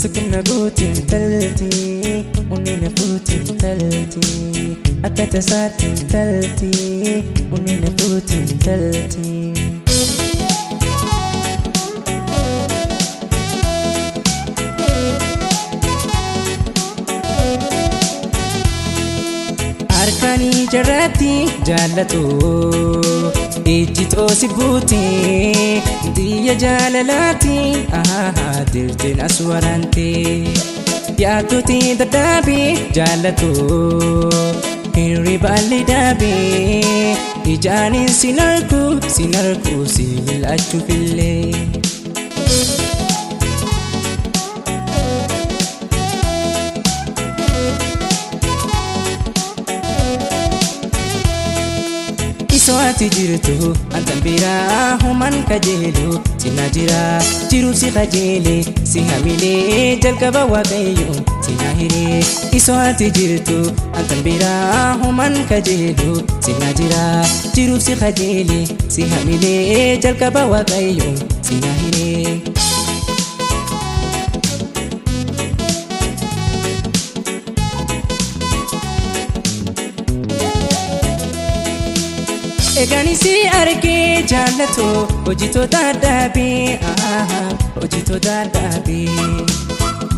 Sukna gootiin talti, onni na fuutiin talti, akka tasaatiin talti, onni na fuutiin talti. Harkaanii jarratti jaallatu ijji xoosi buute xiyya jaalalaati dirteen as waraante yaaddooti dadhabe jaallatu hirribaallee dhaabe ijaanin sin argu sin argu si mil'achuufillee. Isoo ati jirtu antan biraa human kajeelu cinaa jira jiruuf si kajeele si hamilee jalqaba waaqayyo cinaa hiree. Isoo ati jirtu antan biraa human kajeelu cinaa jira jiruuf si kajeele si hamilee jalqaba waaqayyo cinaa hiree. Egaan si argee jaallatu hojitoota dhaabee hojitoota dhaabee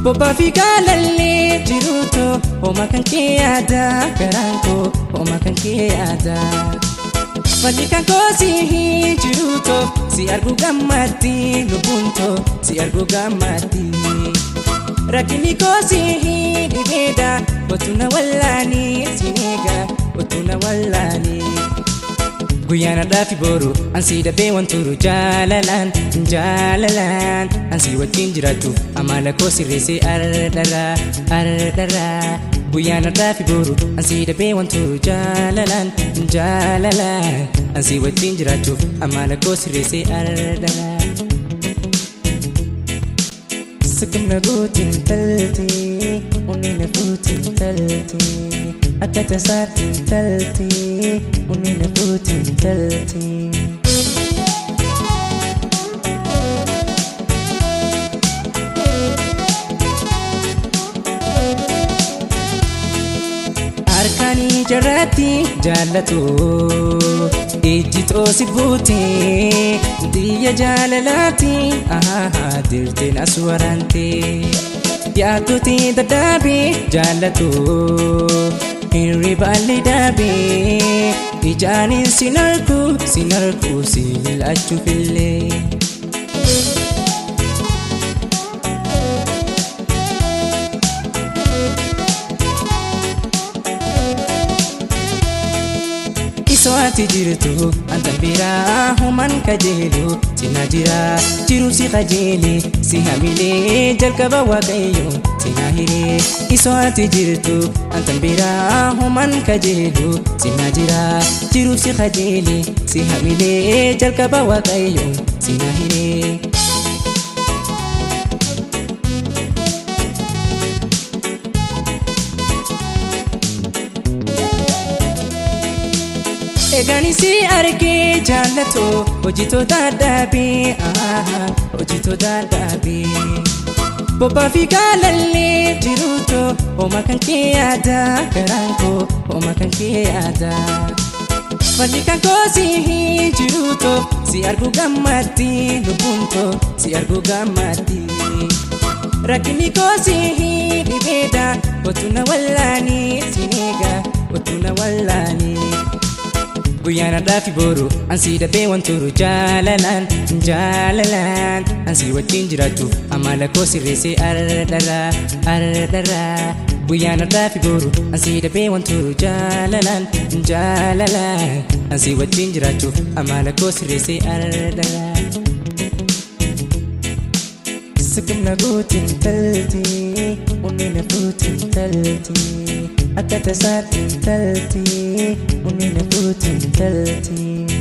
bobbaa fi gaalallee jiruutu hooma kan kee yaada garaan koo hooma kan kee yaada. Falli kan koo si jiruutu si argu gammatti lubbuun too si argu gammatti. Rakkinni koo si dhibeedha otuu na wallaanii si eega otuu na wallaanii. Guyyaan har'aa fi boru ansii dhabee wanturu jaalalaan jaalalaan ansii wajjin jiraachuuf amala koo sirreessee ardharraa ardharraa. Guyyaan har'aa fi boru ansii dhabee wanturu jaalalaan jaalalaan ansii wajjin jiraachuuf amala koo sirreessee ardharraa. Sukna gootiin talti, onni na fuutiin talti, akka tasaatiin talti, onni na fuutiin talti. Harkaanii jarratti jaallatu ijji xoosi buute xiyya jaalalaati dirteen as waraante yaaddooti dadhabe jaallatu hirribaallee dhaabe ijaanin sin argu sin argu si mil'achuufillee. Isoo ati jirtu antan biraa human kajeelu cinaa jira jiruuf si kajeele si hamilee jalqaba waaqayyo cinaa hiree. Isoo ati jirtu antan biraa human kajeelu cinaa jira jiruuf si kajeele si hamilee jalqaba waaqayyo cinaa hiree. Egaan si argee jaallatu hojitoota dhaabee hojitoota dhaabee bobbaa fi gaalallee jiruutu hooma kan kee yaada garaan koo hooma kan kee yaada. Falli kan koo si jiruutu si argu gammatti lubbuun too si argu gammatti. Rakkinni koo si dhibeedha otuu na wallaanii si eega otuu na wallaanii. Guyyaan har'aa fi boru ansii dhabee wanturu jaalalaan jaalalaan ansii wajjin jiraachuuf amala koo sirreessee ardharraa ardharraa. Guyyaan har'aa fi boru ansii dhabee wanturu jaalalaan jaalalaan ansii wajjin jiraachuuf amala koo sirreessee ardharraa. Sukna gootiin talti, onni na fuutiin talti, akka tasaatiin talti, onni na fuutiin talti.